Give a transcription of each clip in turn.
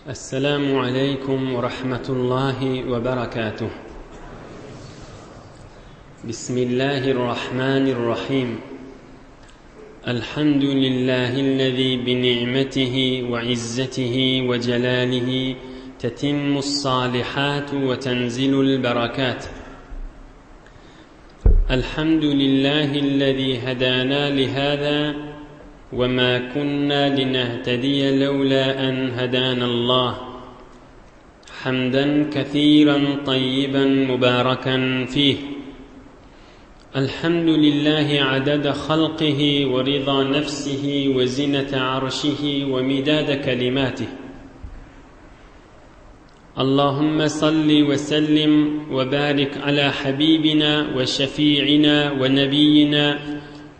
السلام عليكم ورحمة الله وبركاته بسم الله الرحمن الرحيم الحمد لله الذي بنعمته وعزته وجلاله تتم الصالحات وتنزل البركات الحمد لله الذي هدانا لهذا وما كنا لنهتدي لولا أن هدانا الله حمدا كثيرا طيبا مباركا فيه الحمد لله عدد خلقه ورضا نفسه وزنة عرشه ومداد كلماته اللهم صل وسلم وبارك على حبيبنا وشفيعنا ونبينا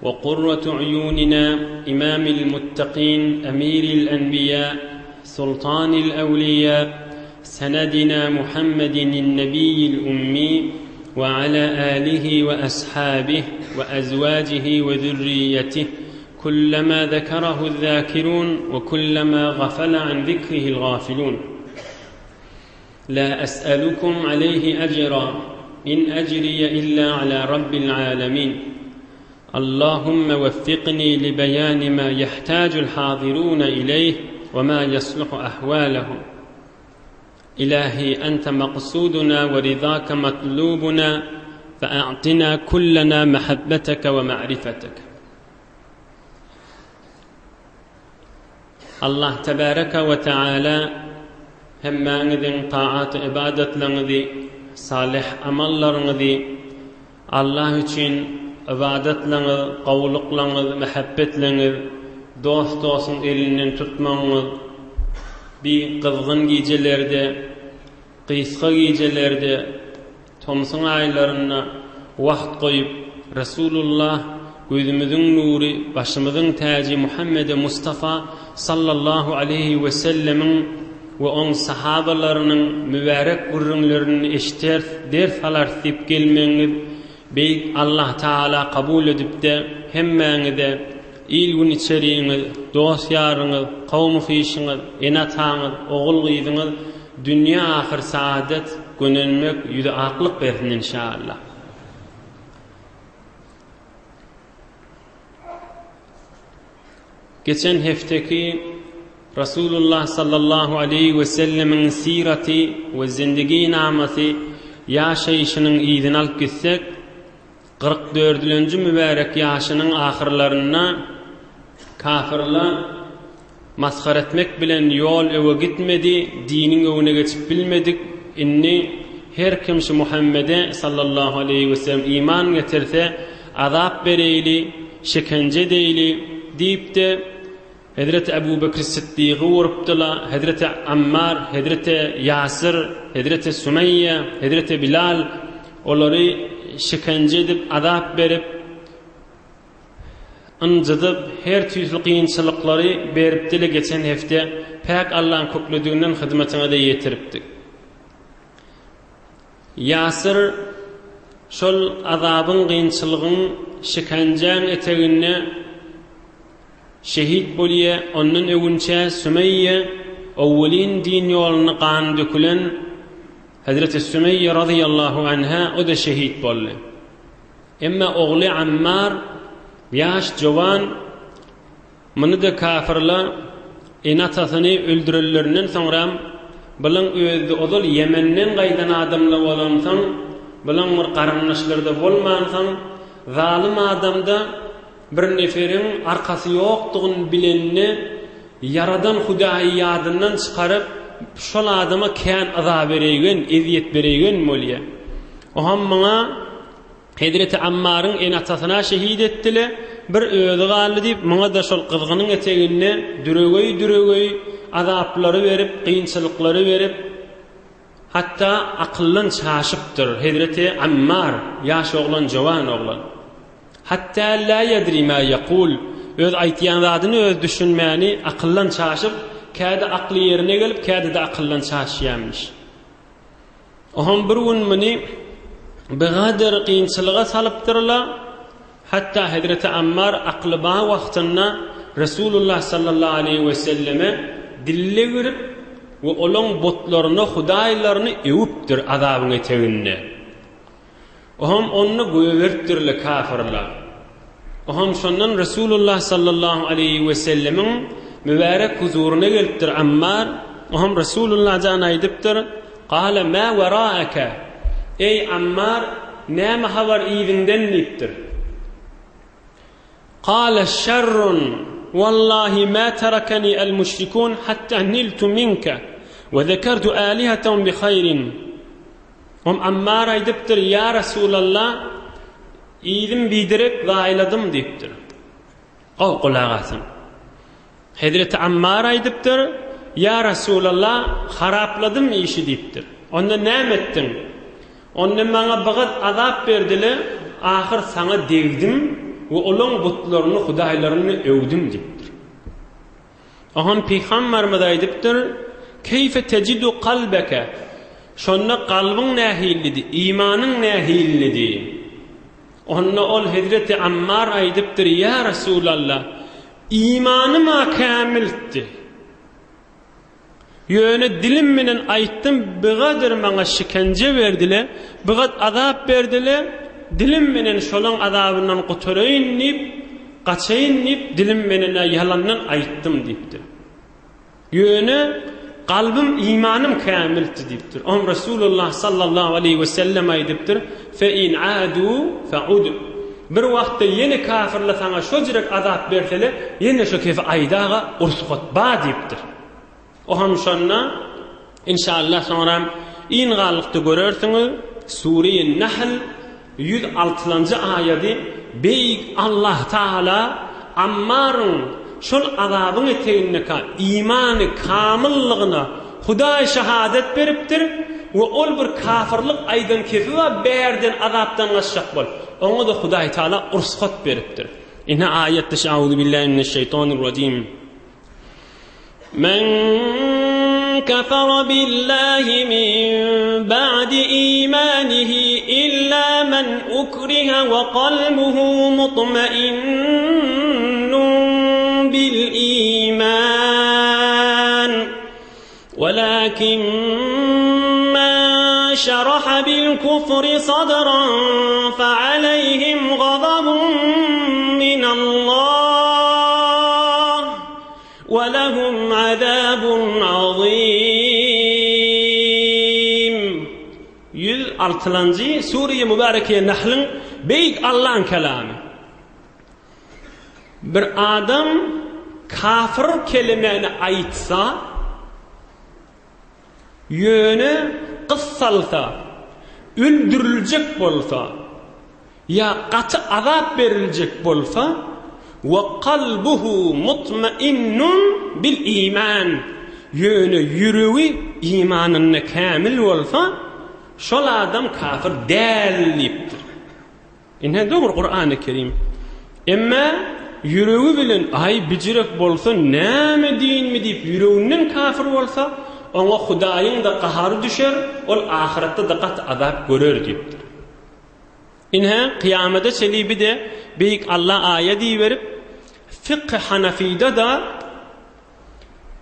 وقرة عيوننا إمام المتقين أمير الأنبياء سلطان الأولياء سندنا محمد النبي الأمي وعلى آله وأصحابه وأزواجه وذريته كلما ذكره الذاكرون وكلما غفل عن ذكره الغافلون لا أسألكم عليه أجرا إن أجري إلا على رب العالمين اللهم وفقني لبيان ما يحتاج الحاضرون إليه وما يصلح أحوالهم إلهي أنت مقصودنا ورضاك مطلوبنا فأعطنا كلنا محبتك ومعرفتك Allah tebaraka we taala hemmäňiziň taat ybadatlaryňyzy, salyh amallaryňyzy Allah üçin ybadatlaryňyz, gowulyklaryňyz, mähebbetleňiz, dost dostuň elinden tutmagyňyz bi gyzgyn gijelerde, gysga gijelerde, Tomsuň aýlarynda wagt goýup, Resulullah, gözümiziň nury, başymyzyň täji Muhammede Mustafa sallallahu aleýhi wesellemiň we oň sahabalarynyň mübärek gürrüňlerini eşiteris, ders alarys diýip gelmegiňiz Beýik Allah Tagala kabul edipde, hemmäňize il-gün içeriňiz, dost-ýaryňyz, kowum-hyşyňyz, ene-ataňyz, ogul-gyzyňyz Dünýe ahyr saadet, gönenmek, ýüze aklyk bersin inşallah. Geçen hefteki Rasulullah sallallahu aleýhi we sellemiň syraty we zindigi namasy ýaşaýşynyň yzyny alyp gitsek, 44-lenji mübärek ýaşynyň ahyrlarynda kafirler Masgara etmek bilen ýol öwe gitmedi, diniň öwüne geçip bilmedik, indi her kim şu Muhammede sallallahu aleýhi we sellem iman getirse, azap bereýli, şekenje edeýli diýip-de, Hezreti Ebu Bekri Syddygy urupdyla, Hezreti Ammar, Hezreti Ýasyr, Hezreti Sumeýýe, Hezreti Bilal olary şekenje edip, azap berip, Ynjydyp, her tüýsli kynçylyklary beripdi-le geçen hepde päk Allaň köklediginden hyzmatyňa-da ýetiripdik. Ýasyr şol azabyň, kynçylygyň, şikenjäň eteginde şehit bolýa, ondan öwünçä Sümeýýe owwelin din ýolunda gan dökülen Hezreti Sümeýýe razyýallahu anha o-da şehit boldy. Emma ogly Ammar ýaş jowan, muny-da kafyrlar ene-atasyny öldürenlerinden soňram, bulaň özi ozal Ýemenden gaýdan adamlar bolansoň, bulaň bir garyndaşlary-da bolmansoň, zalym adamda bir neferiň arkasy ýokdugyny bilende, Ýaradan Hudaýy ýadyndan çykaryp, şol adama kän yza bereýgen, ezýet bereýgen bolýar. Oham muňa Hezreti Ammaryň ene-atasyna şehit etdile, bir özi galdy diýip, muňa-da şol gyzgynyň eteginde düregeý-düregeý azaplary berip, kynçylyklary berip, hatda akyldan çaşypdyr Hezreti Ammar, ýaş oglan, jowan oglan. Hatda lä ýedri mä ýekul, öz aýtýan zadyny özi düşünmäni, akyldan çaşyp, käde akly ýerine gelip, käde-de akyldan çaşýarmyş. Oňam bir gün muny bigadyr kynçylyga salypdyrlar. Hatda hezreti Ammar akly bar wagtynda Resulullah sallallahu aleýhi weselleme dille girip. we olaň butlaryny, hudaýlaryny öwüpdir azabyň eteginde. Oham ony goýberipdirler kafyrlar. Oham şondan Resulullah sallallahu aleýhi we sellemiň mübärek huzuryna gelipdir Ammar. Oham Resulullah jan aýdypdyr, Gala ma weraeke? Eý Ammar, näme habar yzyňdan diýipdir. Gala şerrun, wallahi ma terekeni el müşrikun hatta niltu minke we zekertu alihetehum bi haýrin. Hom Ammar aýdypdyr, Ýa Resulallah, yzym biderek zaýaladym diýipdir. Gowy gulak asyň. Hezreti Ammar aýdypdyr, Ýa Resulallah, harapladym işi diýipdir. Onda näme etdiň? Onda maňa bigat azap berdile, ahyr saňa degdim we olaň butlaryny, hudaýlaryny öwdüm diýipdir. Oňam Pygambarymyz aýdypdyr, Keýfe tejidu kalbeke? Şonda kalbyň nähillidi, imanyň nähillidi? Onda ol hezreti Ammar aýdypdyr, Ýa Resulallah, imanym-a kämildi. Ýöne dilim bilen aýtdym, bigadyr maňa şikenje berdile, bigat azap berdile, dilim bilen şolaň azabyndan gutaraýyn diýip, gaçaýyn diýip, dilim bilen-ä ýalandan aýtdym diýipdir. Ýöne kalbym, imanym kämildi diýipdir. Oňa Resulullah sallallahu aleýhi we sellem aýdypdyr, Fe in adu fe ud. Bir wagtda ýene kafirler saňa şo jürek azap bersele, ýene şo kefi aýdaga ursgat ba diýipdir. Oham şonda inşallah soňram yngalykda görersiňiz Sure-i Nahl 106-njy aýady Beýik Allah Taala Ammaryň şol azabyň etegindeka imany kamyllygyna Hudaý şahadat beripdir we ol bir kafyrlyk aýdan kefi bar bärden azapdan gaçjak bolup oňa-da Hudaý Taala ursgat beripdir. Ine aýatda Auzubillahi mineşşeýtanirrajim. Men kefere billahi min ba'di imanihi illa men ukriha we kalbuhu mutmainnun bil iman. Walakin men şeraha bil kufri sadran fe aleyhim gazabun minallah we lehum azabun azim. 106-njy Sure-i Mübarekeýe Nahlyň Beýik Allaň kelamy. Bir adam kafir kelimäni aýtsa, ýöne gyssalsa, öldüriljek bolsa, ýa gaty azap beriljek bolsa, we kalbuhu mutmainnun bil iman, ýöne ýüregi imanynda kämil bolsa, şol adam kafir däl diýipdir. Ine dogry Kurany Kerim. Emme ýüregi bilen aý bijirek bolsa näme dinmi diýip ýüreginden kafir bolsa, oňa Hudaýyň-da gahary düşer, ol ahyretde-de gaty azap görer diýipdir. Ine kyýamada çenli bir-de Beýik Alla aýat iberip, fykhy Hanafyda-da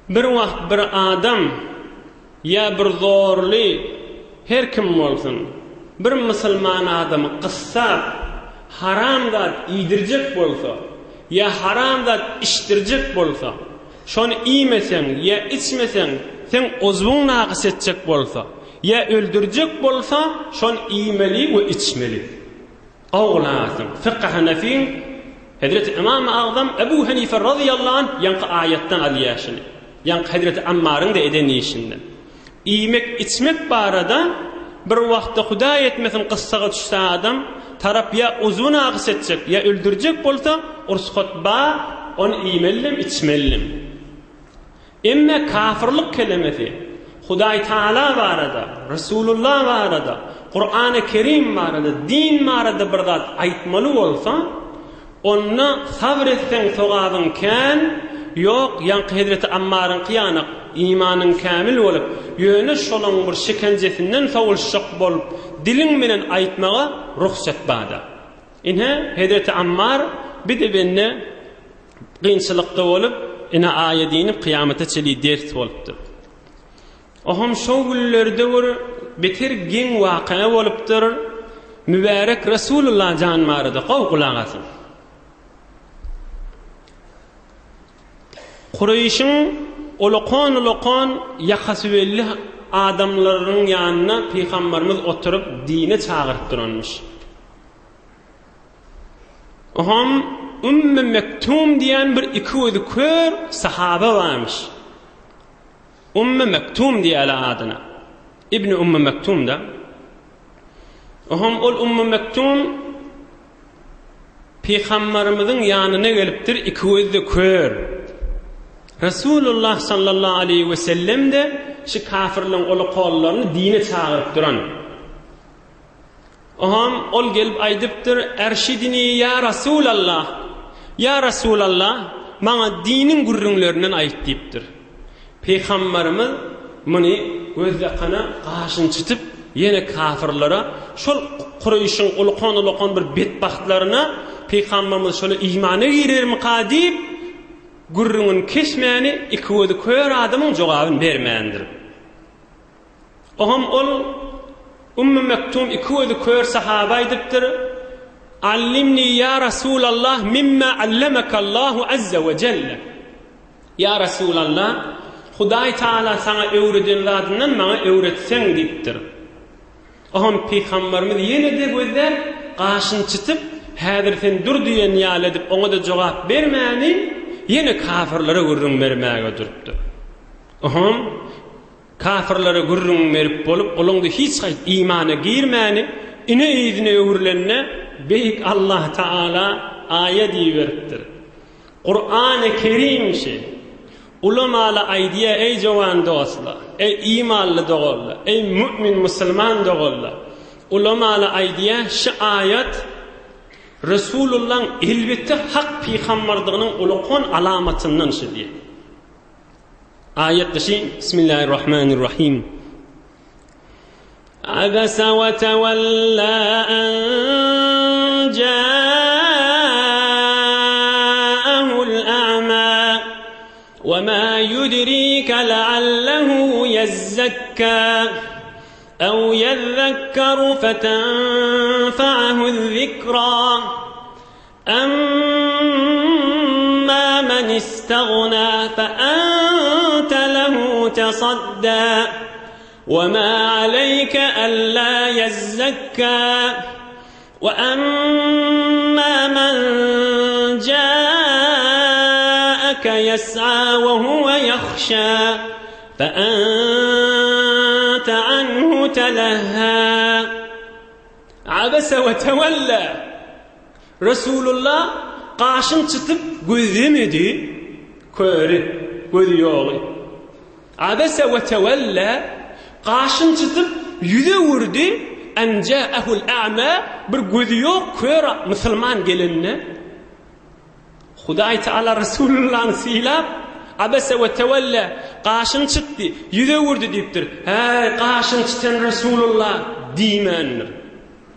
Bir wagt bir adam ýa bir zorly her kim bolsun, bir musulman adamy gyssap, haram zat iýdirjek bolsa, ýa haram zat içdirjek bolsa, şony iýmeseň ýa içmeseň, seň uzwyň nakys etjek bolsa, ýa öldürjek bolsa, şony iýmeli we içmeli. Ogulasyň, Fykh Hanefiň Hezreti Ymamy Agzam Ebu Henife razyýallahu anh ýaňky aýatdan alýar şuny. Ýaňky Hezreti Ammaryň-da eden işinden. Iýmek, içmek barada bir wagtda Hudaý etmesin gyssaga düşse adam, tarap ýa uzyn agys etjek, ýa öldürjek bolsa, ursgat ba, ony iýmelidem, içmelidem. Emme kafyrlyk kelemesi Hudaý Taala barada, Resulullah barada, Kurany Kerim barada, din barada bir zat aýtmaly bolsa, onda sabr etseň sogabyň kän, ýok, ýaňky hezreti Ammaryňky ýanak, imanyň kämil bolup, ýöne şolaň bir şikenjesinden sowulşjak bolup, diliň bilen aýtmaga rugsat bada. Ine, hezreti Ammar bir-de bende Kynçylykda bolup, ine aýat inip kyýamata çenli ders bolupdyr. Oham şo günlerde bir beter geň waka bolupdyr. Mübärek Resulullah jan barada gowy gulak asyň. Kureýşiň ulakan-ulakan ýakasy belli adamlarynyň ýanynda pygambarymyz oturyp dine çagyryp duranmyş. Oham Ümmü Mektum diýen bir iki gözi kör sahaba barmyş. Ümmü Mektum diýýärler adyna. Ibni Ümmü Mektum da. Oham ol Ümmü Mektum Pygambarymyzyň ýanyna gelipdir, iki gözde kör. Resulullah sallallahu aleýhi we sellem-de şu kafirleň ulukollaryny dine çagyryp duran. Oham ol gelip aýdypdyr, Erşidini ýa Rasulallah! Ýa Rasulallah, maňa diniň gürrüňlerinden aýt diýipdir. Pygambarymyz muny gözdakana gaşyny çytyp, ýene kafirlere, şol Kureýşiň ulukan-ulukan bir betbagtlaryna Pygambarymyz şola imana girermika diýip, gürrüňini kesmäni, iki gözi kör adamyň jogabyny bermändir. Oňam ol Ümmü Mektum iki gözi kör sahaba aýdypdyr, Allimni ýa Rasulallah mimma allemekallahu azze we jelle. Ýa Rasulallah, Hudaý Taala saňa öwreden zadyndan maňa öwretseň diýipdir. Oňam pygambarymyz ýene-de gözläp, gaşyny çytyp, häzir sen dur diýen ýaly edip oňa-da jogap bermäni, ýene kafirlere gürrüň bermäge durupdyr. Oňam Kafyrlara gürrüň berip bolup, olaň-da hiç haýsy imana girmäni, ine yzyna öwrülende, Beýik Allah Taala aýat iberipdir. Kurany Kerim şi. Ulamala aýdýa, eý jowan dostlar, eý imanly doganlar, eý mümin musulman doganlar. Ulamala aýdýa, şi aýat Resulullaň elbetde hak pygambardygynyň ulakan alamatyndan şi diýýär. Aýat dışı Bismillahirrahmanirrahim. Abasa ve tevella en ca'ahu'l a'ma ve ma yudrike leallehu yezzekka ev yezzekkeru fetenfa'ahu zikra Emma men istagna fe ente lehu tesadda ve ma aleyke ella yezzekka ve emma men ca'eke yes'a ve huve yahşa fe ente anhu telehha Abese ve tewelle Resulullah gaşyny çytyp gözlemedi, köri, gözi ýogy. Abese we tewelle, gaşyny çytyp ýüz öwürdi, en ja'ehul a'ma, bir gözi ýok kör musulman gelende. Hudaý Teala Resulullany sylap, Abese we tewelle, gaşyny çytdy, ýüz öwürdi diýipdir. Häý, gaşyny çytan Resulullah diýmändir.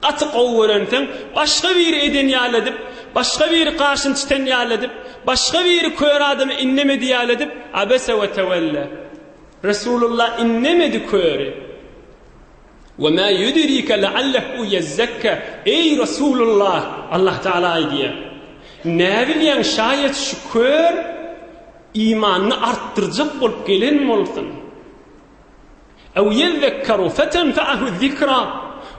Gaty gowy görenseň, başga biri eden ýaly edip, başga biri gaşyny çiten ýaly edip, başga biri kör adamy innemedi ýaly edip, Abese we tewelle. Resulullah innemedi köri. We ma yudrike leallehu yezzekka. Eý Resulullah, Allah Teala aýdýar. Näbilýäň şaýat şu kör imanyny artdyrjak bolup gelen bolsun. Ew ýezzekkeru fetenfe'ehu zikra,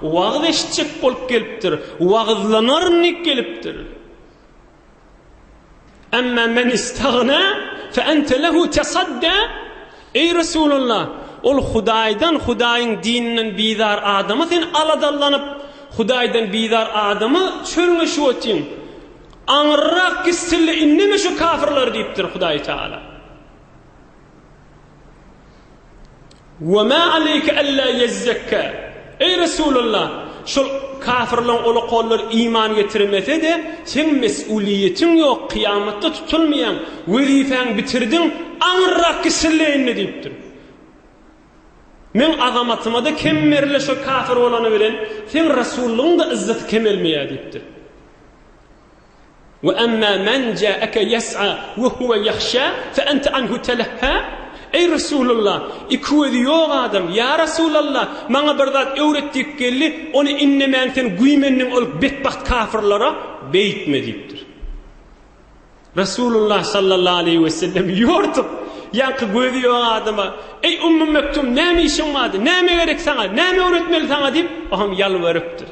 Wagyz eşitjek bolup gelipdir, wagyzlanaryn diýip gelipdir. Emma men istagna fe ente lehu tesadda, Eý Resulallah, ol Hudaýdan, Hudaýyň dininden bizar adama sen aladallanyp, Hudaýdan bizar adama çörňeşip otyň. Aňyrrak gitsinle indeme şu kafirler diýipdir Hudaý Teala. Ve ma aleyke alla yezzekka. Eý Resulallah, şol kafirleň ulakanlary iman getirmese-de, seň mes'uliýetiň ýok, kyýamatda tutulmaýaň, wezipäňi bitirdiň, aňyrrak gitsinle indi diýipdir. Meň azamatyma-da kem berle şo kafir bolany bilen, seň resullygyň-da yzzaty kemelmeýär diýipdir. We emma men ja'eke yes'a we huwe yahşa fe ente anhu telehha. Eý Resulullah, iki gözi ýok adam, Ýa Resulallah, maňa bir zat öwret diýip geldi, ony innemän sen güýmendiň ol betbagt kafyrlara, beýtme diýipdir. Resulullah sallallahu aleýhi we sellem ýortup, ýaňky gözi ýok adama, Eý Ummu Mektum, näme işiň bardy, näme gerek saňa, näme öwretmeli saňa diýip, o hem ýalbarypdyr.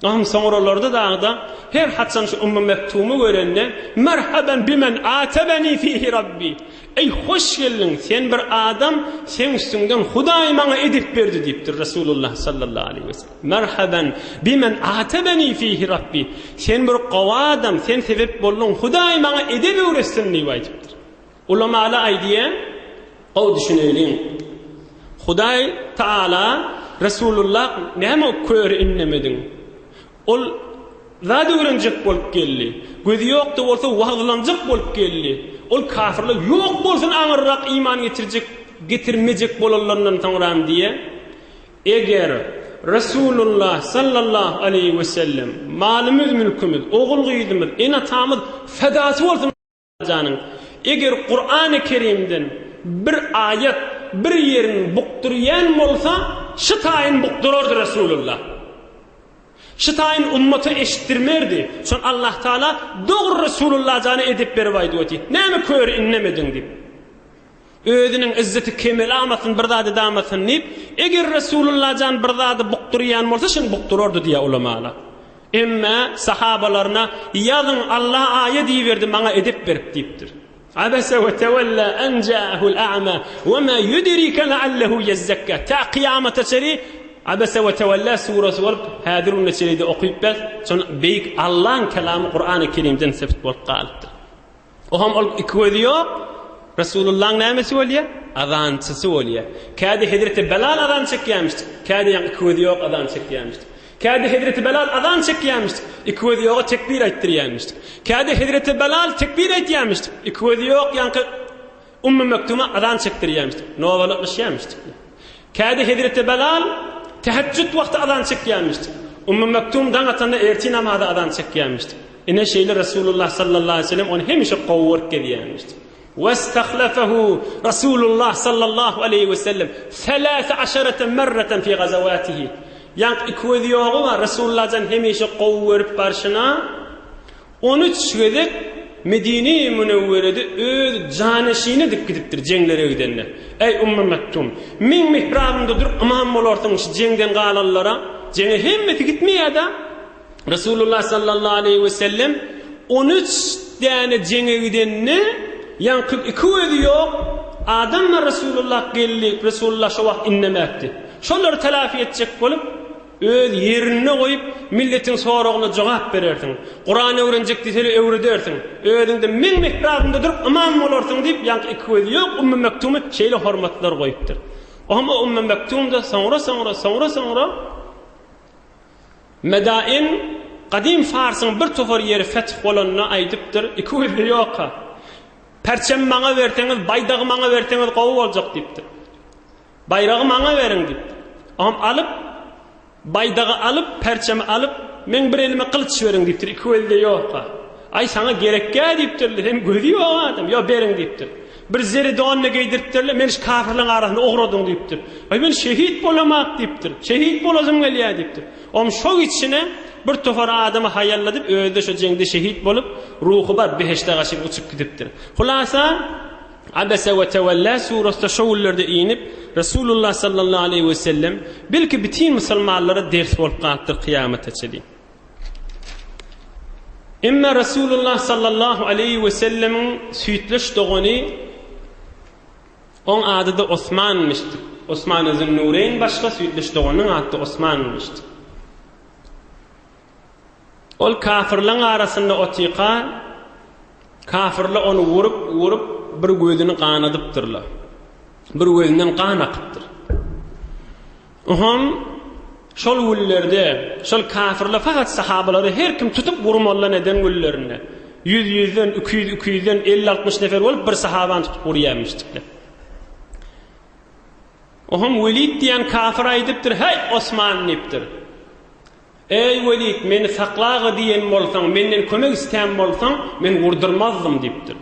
Ohm soňralarda dagda her haçan şu Ummu Mektumy görende, Merhaben bimen atebeni fihi Rabbi. Eý, hoş geldiň, sen bir adam, seň üstüňden Hudaý maňa edep berdi diýipdir Resulullah sallallahu aleýhi we sellem. Merhaben bimen atebeni fihi Rabbi. Sen bir gowy adam, sen sebep bolduň, Hudaý maňa edep öwretsin diýip aýdypdyr. Ulamalar aýdýar, gowy düşüneýliň. Hudaý Taala Resulullah näme o köri indemediň? Ol zat öwrenjek bolup geldi. Gözi ýok-da bolsa wagyzlanjak bolup geldi. Ol kafirler ýok bolsun aňyrrak iman getirjek getirmejek bolanlaryndan soňram diýe. Eger Resulullah sallallahu aleýhi wesellem malymyz mülkümiz, ogul-gyzymyz, ene-atamyz fedasy bolsun janyň, eger Kurany Kerimden bir aýat bir ýerini bukdurýan bolsa, şu taýyn bukdurardy Resulullah. Şu taýyn ummata eşitdirmerdi. Şon Allah Taala dogry Resulullah jana edep berip aýdyp otyr. Näme köri inlemediň diýip. Özüniň yzzeti kemelamasyn bir zat edamasyn diýip, eger Resulullah jan bir zady bukdurýan bolsa şony bukdurardy diýýär ulamalar. Emme sahabalaryna ýazyň Allah aýat iberdi maňa edep berip diýipdir. Abese we tewella en ja'ahul a'ma we ma yudrika la'allahu yezzekka. Ta kyýamata çenli Abese we tewella suresi bolup häzir günde çenli-de okyp bes, şol beýik Allaň kelamy Kurany Kerimden sebit bolup galypdyr. Oňam ol iki gözi ýok. Resulullahyň nämesi bolýar? Azançysy bolýar. Käde hezreti Belal azan çekýärmişdik. Käde ýaňky iki gözi ýok azan çekýärmişdik. Käde hezreti Belal azan çekýärmişdik. Iki gözi ýoga tekbir aýtdyrýarmyşdyk. Käde hezreti Belal tekbir aýtýarmyşdyk. Iki gözi ýok ýaňky Ummu Mektuma azan çekdirýärmişdik. Nobalatlaşýarmyşdyk. Käde hezreti Belal tehejjüt wagty azan çekýärmişdik. Ummu Mektum daň atanda ertir namaza azan çekýärmişdik. Ine şeýle Resulullah sallallahu aleýhi we sellem ony hemişe gowy görüp gezýärmişdi. Westahlafehu Resulullah sallallahu aleýhi we sellem selase aşarete merreten fi gazawatihi. Ýaňky iki gözi ýogy bar, Resulullah jan hemişe gowy görüp barşyna 13 gezek Medine-i Münewwerede öz janeşini edip gidipdir jeňlere gidende. Eý Ummu Mektum, meň mihrabymda durup ymam bolarsyň şu jeňden galanlara. Jeňe hemmesi gitmeýär-de. Resulullah sallallahu aleýhi we sellem 13 däne jeňe gidende ýaňky iki gözi ýok adamlar Resulullah geldi, Resulullah şo wagt indemäpdi. Şolary telafi etjek bolup öz ýerinde goýup milletiň soragyna jogap berersiň. Kuran öwrenjek diýseler öwredersiň. Özüňde meň mihrabymda durup ymam bolarsyň diýip ýaňky iki gözi ýok Ummu Mektumy şeýle hormatlar goýupdyr. Ohm o Ummu Mektum-da soňra-soňra soňra-soňra Medain, gadym Farsyň bir topar ýeri feth bolanda aýdypdyr, iki gözli ýokka. Perçemi maňa berseňiz, baýdagy maňa berseňiz gowy boljak diýipdir. Baýragy maňa beriň diýipdir. Oňam alyp, baýdagy alyp, perçemi alyp, meň bir elime gylyç beriň diýipdir, iki gözli ýokka. Aý saňa gerekgä diýipdirler, sen gözi ýok adam, ýok beriň diýipdir. Bir zeri donyny geýdiripdirler, meni şu kafirleriň arasynda ugradyň diýipdir. Aý men şehit bolamak diýipdir. Şehit bolasym gelýär diýipdir. Oň şo içine bir topar adamy haýalladyp, özi-de şo jeňde şehit bolup, ruhy bar behişde gaçyp uçup gidipdir. Hulasa, Abese we Tewella surasy-da şo günlerde inip, Resulullah sallallahu aleýhi we sellem, belki bütin musulmanlara ders bolup galypdyr kyýamata çenli. Emma Resulullah sallallahu aleýhi we sellemiň süýtleş dogany oň ady-da Osmanmyşdy. Osman Zünnureýn başga süýtleş doganynyň ady-da Osmanmyşdy. Ol kafirleň arasynda otyka kafirler ony urup, urup bir gözüni ganadypdyrlar. Bir gözünden gan akypdyr. Oňam şol günlerde şol kafirler fakat sahabalary her kim tutup urmalydan eden günlerinde ýüz-ýüzden, 200-200-den, 50-60 nefer bolup bir sahabany tutup urýarmyşdyklar. Oňam Welid diýen kafir aýdypdyr, Heý, Osman diýipdir. Eý, Welid, meni saklaga diýen bolsaň, menden kömek islän bolsaň, men urdurmazdym diýipdir.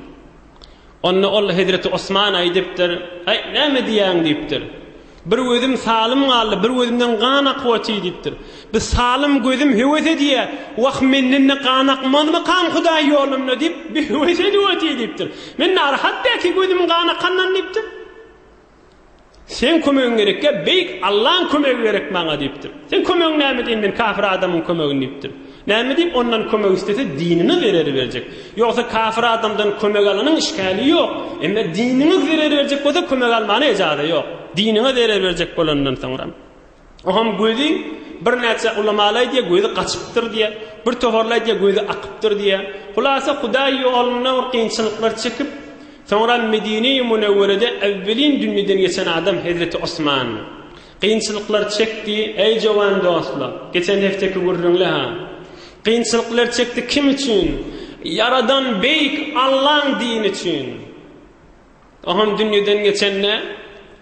Onda ol hezreti Osman aýdypdyr, Aý, näme diýýäň diýipdir. Bir gözüm salym galdy, bir gözümden gan akyp otyr diýipdir. Bu salym gözüm höwes edýär, wah menden-de gan akmazmykam Hudaý ýolunda diýip, bir höwes edip otyr diýipdir. Men narahat däl ki gözümiň gan akandan diýipdir. Seň kömegiň gerekýä, beýik Allaň kömegi gerek maňa diýipdir. Seň kömegiň näme diýen men kafir adamyň kömegini diýipdir. Näme diýip ondan kömek islese dinine zerer berjek. Ýogsa kafir adamdan kömek alanyň işgäli ýok. Emma diniňe zerer berjek bolsa kömek almana ejaza ýok. Diniňe zerer berjek bolandan soňra. Oňam gözi birnäçe ulamalar aýdýar gözi gaçypdyr diýýär. Bir toparlar aýdýar gözi akypdyr diýýär. Hulasa Hudaý ýolunda bir kynçylyklar çekip, soňra Medine-i Münewwerede äwwelin dünýeden geçen adam Hezreti Osman. Kynçylyklar çekdi, eý jowan dostlar, geçen hefteki gürrüňle-ha. Kynçylyklar çekdi kim üçin? Ýaradan beýik Allaň dini üçin. Oňam dünýeden geçende,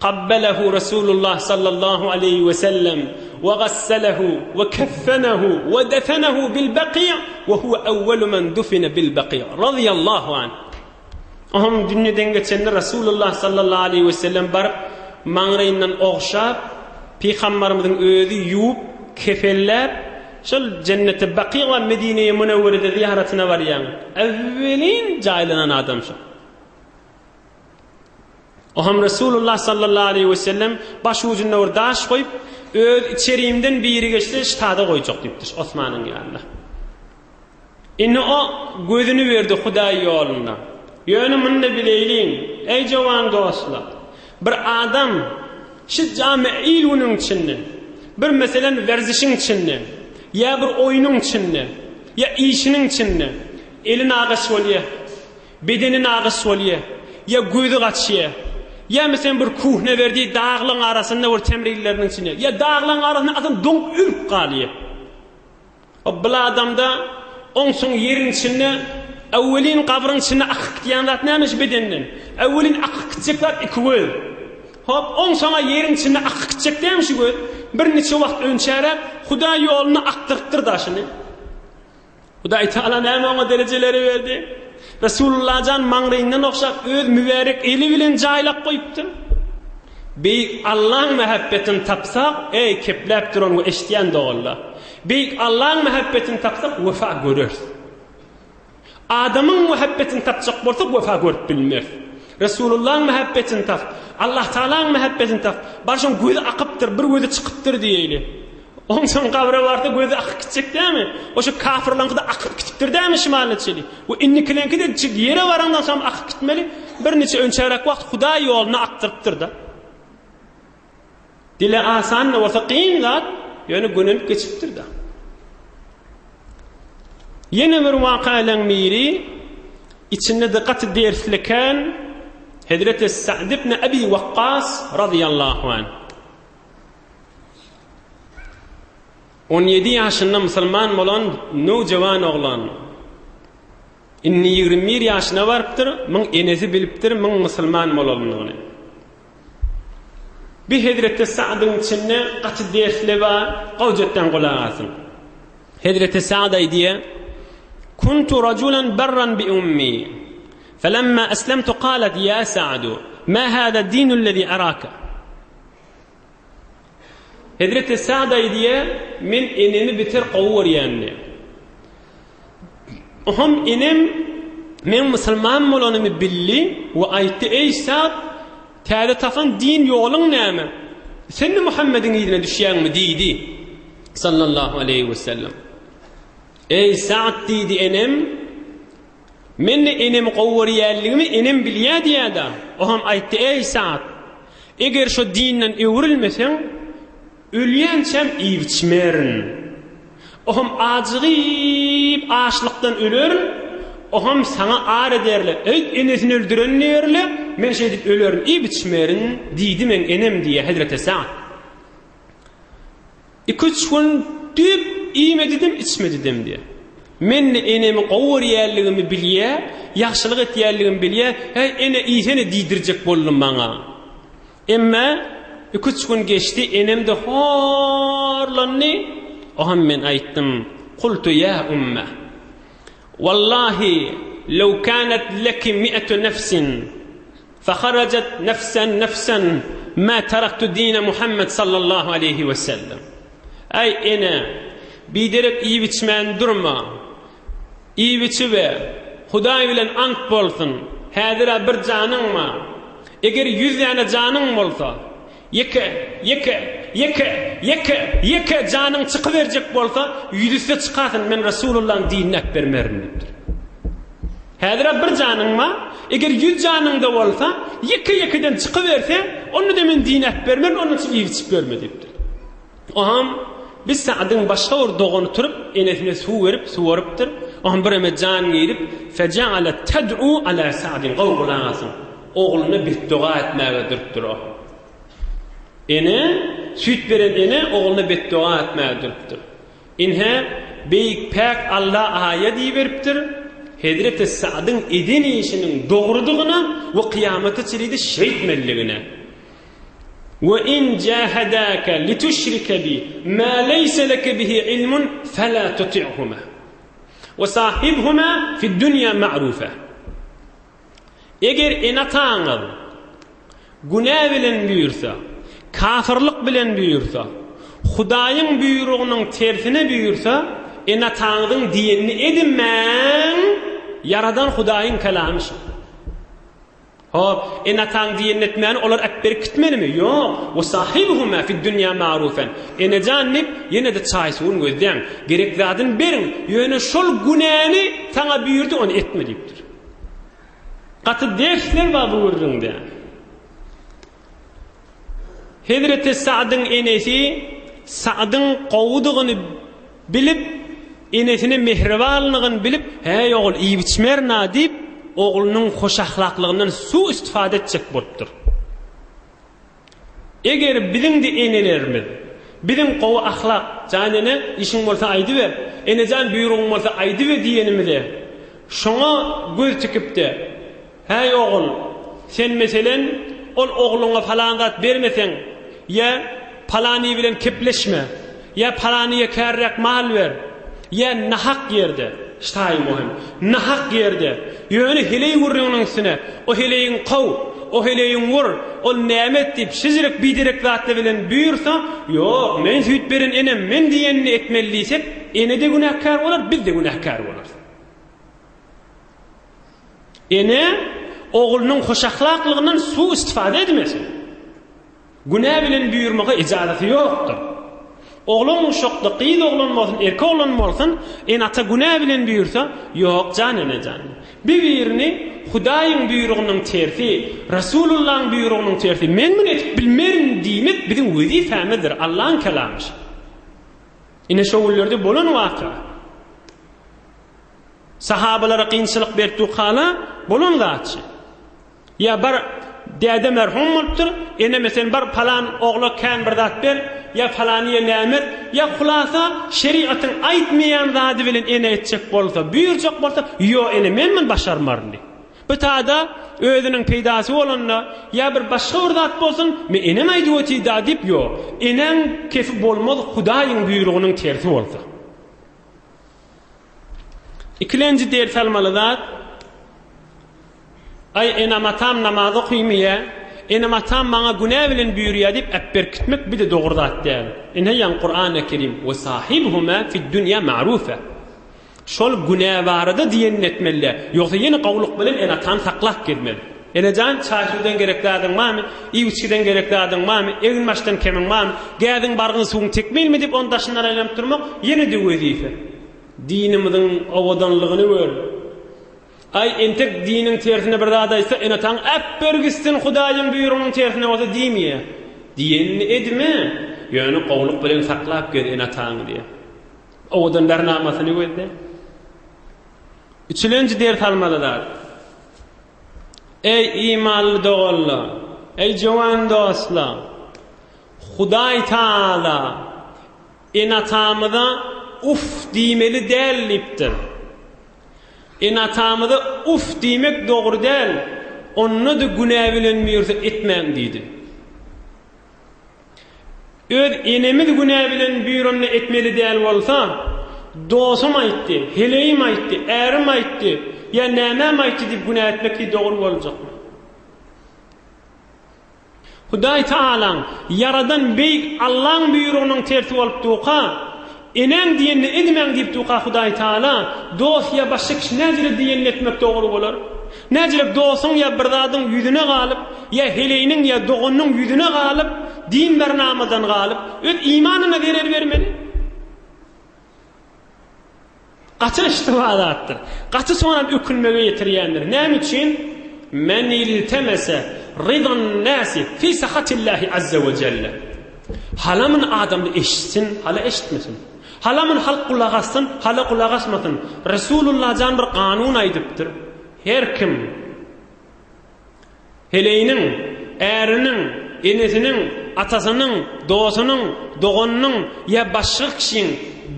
Kabbelehu Resulullah sallallahu aleýhi we sellem we gasselehu we keffenehu we defenehu bil Bakiý we huwe awwelu men dufine bil Bakiý razyýallahu anh. Oňam dünýeden geçende Resulullah sallallahu aleýhi we sellem baryp maňraýyndan ogşap, Pygambarymyzyň özi ýuwup, kefenläp, şol jenneti Bakiý we Medine-i Münewwerede zyýaratyna barýaň. Awwelin jaýlanan adam şol. Oňam Resulullah sallallahu aleýhi we sellem baş ujunda bir daş goýup, öz içerimden biri geçse ştada goýjak diýipdir Osmanyň ýanyna. Indi o gözüni berdi Hudaý ýolunda. Ýöne muny-da bileýliň, eý jowan dostlar, bir adam şu jamy il-günüň içinde, bir meselem werzişiň içinde, ýa bir oýnuň içinde, ýa işiniň içinde eli nagyş bolýar, Bedeni nagyş bolýa, ýa gözi gaçýa, ýa meselem bir kuhnewerdi daglaň arasynda bir temrilleriniň içinde, ýa daglaň arasynda adam doňup ölüp galýa. O bil adamda oňsoň ýeriň içinde öwelin gabryň içinde akyp gitýän zat näme şu bedenden? Öwelin akyp gitjek zat iki göz. Hop, oňsoňa ýeriň içinde akyp gitjek dämi şu göz? Bir niçe wagt önçäräk Hudaý ýolunda akdyrypdyr daşyny. Hudaý Tagala näme oňa derejeleri berdi? Resulullah jan maňryýyndan ogşap, öz mübärek eli bilen jaýlap goýupdyr. Beýik Allaň mähebbetini tapsak, eý, kepläp duran we eşidýän doganlar! Beýik Allaň mähebbetini tapsak, wefa göreris. Adamyň mähebbetini tapjak bolsak, wefa görüp bilmeris. Resulullahyň mähebbetini tap, Allah Tagalaň mähebbetini tap. Barşyň gözi akypdyr, bir gözi çykypdyr diýeýli. Onsoň gabra barsa gözi akyp gitjek dämi? O şu kafirlaňky-da akyp gitipdir dämi şimalyna çenli? We indikileňki-de ýere barandan soň akyp gitmeli. Bir niçe önçäräk wagt Hudaý ýoluna akdyrypdyr-da. Dile asan-da bolsa kyn zat, ýöne gönelip geçipdir-de. Ýene bir wakalaň biri, içinde-de gaty dersli kän, Hezreti Sa'd ibn Abi Wakkas razyýallahu anh. 17 ýaşynda musulman bolan nowjawan oglan. Indi 21 ýaşyna barypdyr, muň enesi bilipdir, muň musulman bolanlygyny. Bi hezreti Sa'dyň içinde gaty dersli bar, gowjetden gulak asyň. Hezreti Sa'd aýdýar, Kuntu rajulan barran bi ummi. Falamma aslamtu qalat ya Sa'du, ma hada dinu allazi araka? Hezreti Sa'd aýdýar, men enemi beter gowy görýän diýýär. Oňam enem meň musulman bolanymy bildi we aýtdy, Eý Sa'd, täze tapan din ýoluň näme? Sen-de Muhammediň yzyna düşýäňmi? diýdi. Sallallahu aleýhi we sellem. Eý Sa'd diýdi enem, Men-de enemi gowy görýänligimi enem bilýär diýýär-de. Oňam aýtdy, Eý Sa'd, eger şo dinden öwrülmeseň, Ölýänçäm iýip-içmerin. Oham ajygyp açlykdan ölerin, oham saňa ar ederler, Öýt enesini öldüren diýerler, men şeýdip ölerin, iýip-içmerin diýdi meň enem diýýär hezreti Sa'd. Iki-üç gün düýp iýmedidim, içmedidim diýýär. Men-de enemi gowy görýänligimi bilýär, ýagşylyk etýänligimi bilýär, Heý, ene iýsene diýdirjek boldy maňa. Emma iki-üç gün geçdi, enem-de horlandy. Oňam men aýtdym, Kultu ýa umme, Wallahi, Lew kânet leki mi'etu nefsin, feharajat nefsen nefsen, mâ teraktu dîne Muhammed sallallahu aleýhi we sellem. Äý, ene, biderek iýip-içmän durma. Iýip-içiber, Hudaý bilen ant bolsun, häzir-ä bir janyň bar. Eger ýüz däne janyň bolsa, ýeke, ýeke, ýeke, ýeke, ýeke janyň çykyberjek bolsa, ýüzüsi-de çykarsyn, men Resulullahyň dinini äpbermerin diýipdir. Häzir-ä bir janyň bar, eger ýüz janyň-da bolsa, ýeke-ýekeden çykyberse, onda-da men dini äpbermerin, onuň üçin iýip-içip ýörme diýipdir. Oňam bir Sa'dyň başga bir dogany turup, enesine suw berip, suwarypdyr. Oňam bireme jan girip, Fejeale ted'u ala Sa'din, gowy gulak asyň, ogluna betdoga etmäge durupdyr o. Ene, süýt beren ene ogluna betdoga etmäge durupdyr. Ine, beýik päk Alla aýat iberipdir, Hezreti Sa'dyň eden işiniň dogrudygyna we kyýamata çenli-de şeýtmelidigine. We in jahadaka lituşrike bi ma leýse leke bihi ilmun fela tuti'huma. We sahibhuma fid dunýa ma'rufa. Eger ene-ataňyz günä bilen buýursa, kafirlik bilen buýursa, Hudaýyň buýrugynyň tersine buýursa, ene-ataňyzyň diýenini edinmäň, Ýaradan Hudaýyň kelamy şu. Hop, ene-ataň diýenini etmäni olar äpberip gitmelimi? Ýok. Wa sahibuhuma fid-dunýa ma'rufen. Enejan diýip, ýene-de çaý-suwuny gözläň. Gerek zadyny beriň. Ýöne şol günäni saňa buýurdy, ony etme diýipdir. Gaty dersler bar bu gürrüňde. Hezreti Sa'dyň enesi Sa'dyň gowudygyny bilip, enesine mähribanlygyny bilip, Häý, ogul, iýip-içmerin-a diýip, oglunyň hoşahlaklygyndan su-istifada etjek bolupdyr. Eger biziň-de enelerimiz biziň gowy ahlak, Jan ene, işiň bolsa aýdyber, ene jan, buýrugyň bolsa aýdyber diýenimize, şoňa göz tikip-de, Häý, ogul, sen, meselen, ol ogluňa palan zat bermeseň, ýa palany bilen kepleşme, ýa palanyýa kärräk mal ber, ýa nahak ýerde, ştaýy möhüm, nahak ýerde, ýöne heleý gürrüňiniň üstüne, o heleýiň kow, o heleýiň wur, ol näme et diýip, şijirek biderek zatlar bilen buýursa, ýok, men süýt beren enem, men diýenini etmeli diýsek, ene-de günäkär bolar, biz-de günäkär bolarys. Ene oglunyň hoşahlaklygyndan su-istifada edmesin. Günä bilen buýurmaga ejazaty ýokdur. Oglan uşakda gyz oglan bolsun, erkek oglan bolsun, ene-ata günä bilen buýursa, ýok jan ene jan. Bir-birini Hudaýyň buýrugynyň tersi, Resulullahyň buýrugynyň tersi, men muny edip bilmerin diýmek biziň wezipämizdir, Allaň kelamy. Ine şo günlerde bolan waka. Sahabalara kynçylyk berip durkala bolan zatçy. Ýa bir däde merhum bolupdyr, eneme sen bar palan ogla kän bir zat ber, ýa palanyýa näme et, ýa hulasa şeriatyň aýtmaýan zady bilen ene etjek bolsa, buýurjak bolsa, ýo ene men muny başarmaryn diý. Bu tada özüniň peýdasy bolanda, ýa bir başga bir zat bolsun, men enem aýdyp otyda diýip, ýo, enäň kefi bolmaz Hudaýyň buýrugynyň tersi bolsa. Ikilenji ders almaly zat, Aý, enem-atam namaz okymyýa, enem-atam maňa günä bilen buýurýa diýip äpberkitmek bir-de dogry zat däl. Ine ýaňy Kurany Kerim, Ve sahibhuma fid-dunýa ma'rufa. Şol günä barada diýenini etmeli-dä. Ýogsa ýene gowluk bilen ene-atany saklap gezmeli. Enejan, çaý-suwdan gerek zadyň barmy? Iýip-içgiden gerek zadyň barmy? Egin-başdan kemiň barmy? Gäziň bargyny suwuň tekmilmi diýip, onuň daşyndan aýlanyp durmak ýene-de wezipe. Dinimiziň owadanlygyny gör. Aý, entek diniň tersine bir zat aýtsa, ene-ataň äpber gitsin, Hudaýyň buýrugynyň tersine bolsa diýmeýär. Diýenini edme, ýöne gowulyk bilen saklap gez ene-ataňy diýýär. Owadan bernamasyny gözle. Üçülenji ders almaly zat. Eý, imanly doganlar! Eý, jowan dostlar! Hudaý Taala ene-atamyza uf diýmeli däl diýipdir. Ene-atamyza uf diýmek dogry däl, onda-da günä bilen buýursa etmäň diýdi. Öz enemiz günä bilen buýranda etmeli däl bolsa, dosum aýtdy, heleýim aýtdy, ärim aýtdy. aýtdy, ýa nämäm aýtdy diýip günä etmek hiý dogry boljakmy? Hudaý Tagalaň, ýaradan beýik Allaň buýrugynyň tersi bolup duka, enäň diýenini edmäň diýip duka Hudaý Tagala, dost ýa başga kişi näjele diýenini etmek dogry bolar? Näjele dostuň ýa bir zadyň ýüzüne galyp, ýa heleýiniň ýa doganynyň ýüzüne galyp, din barnamadan galyp, öz imanyna zerer bermeli? Gaty yştyba zatdyr. Gaty soňam ökünmege ýetirýändir. Näme üçin? Men iltemese rydan nasi fi sahatillahi azza we jelle. Halamyn adamly eşitsin, hala eşitmesin. Halamyn halk gulak assyn, hala gulak asmasyn. Resulullah jan bir kanun aýdypdyr. Her kim Heleýiniň, äriniň, enesiniň, atasynyň, dostunyň, doganynyň ýa başga kişiň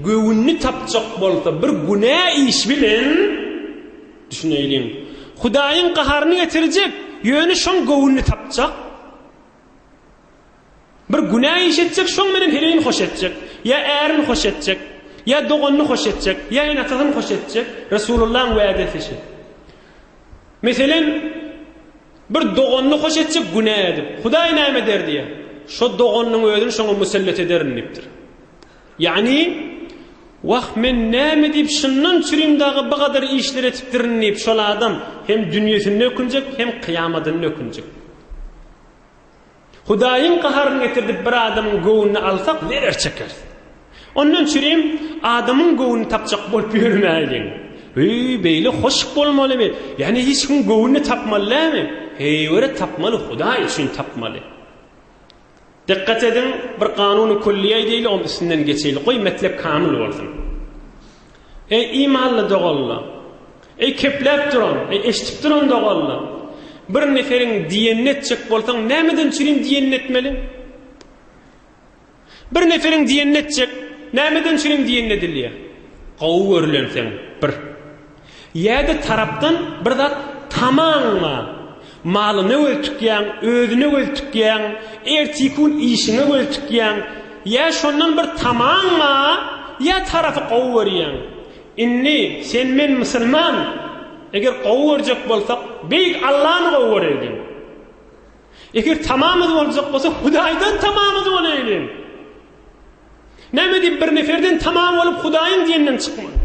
göwnüni tapjak bolsa bir günä iş bilen, düşüneýliň, Hudaýyň gaharyny getirjek, ýöne şoň göwnüni tapjak, bir günä iş etjek, şoň bilen heleýini hoş etjek, ýa ärini hoş etjek, ýa doganyny hoş etjek, ýa ene-atasyny hoş etjek, Resulullahyň wädesi şi. Meselem, bir doganyny hoş etjek günä edip, Hudaý näme eder diýýär. Şo doganynyň özüni şoňa musellet ederin diýipdir. Ýagny, Wah, men näme diýip şundan çürim dagy bu gadar işler etipdirin diýip, şol adam hem dünýesinde ökünjek, hem kyýamadynda ökünjek. Hudaýyň gaharyny getirdip bir adamyň göwnüni alsak zerer çekeris. Ondan çürim adamyň göwnüni tapjak bolup ýörmäýliň. Heý, beýle hoş bolmalymy? Ýagny hiç kimiň göwnüni tapmaly dälmi? Heýwere tapmaly, Hudaý üçin tapmaly. Dikkat ediň, bir kanuny külliýe aýdaýly, onuň üstünden geçeýli. Goý metlep kamyl bolsun. Eý, imanly doganlar! Eý, kepläp duran, eý, eşidip duran doganlar! Bir neferiň diýenini etjek bolsaň, nämeden çürim diýenini etmeli? Bir neferiň diýenini etjek, nämeden çürim diýenini edilýär? Gowy görülenseň, bir. Ýa-da tarapdan bir zat tamaň bar. Malyna göz tikýäň, özüne göz tikýäň, ertiki gün işiňe göz tikýäň. Ýa şondan bir tamaň bar, ýa tarapy gowy görýäň. Indi sen men musulman, eger gowy görjek bolsak, beýik Allany gowy göreýliň. Eger tamamyz boljak bolsa, Hudaýdan tamamyz bolaýlyň. Näme diýip bir neferden tamam bolup Hudaýyň diýenden çykmaly?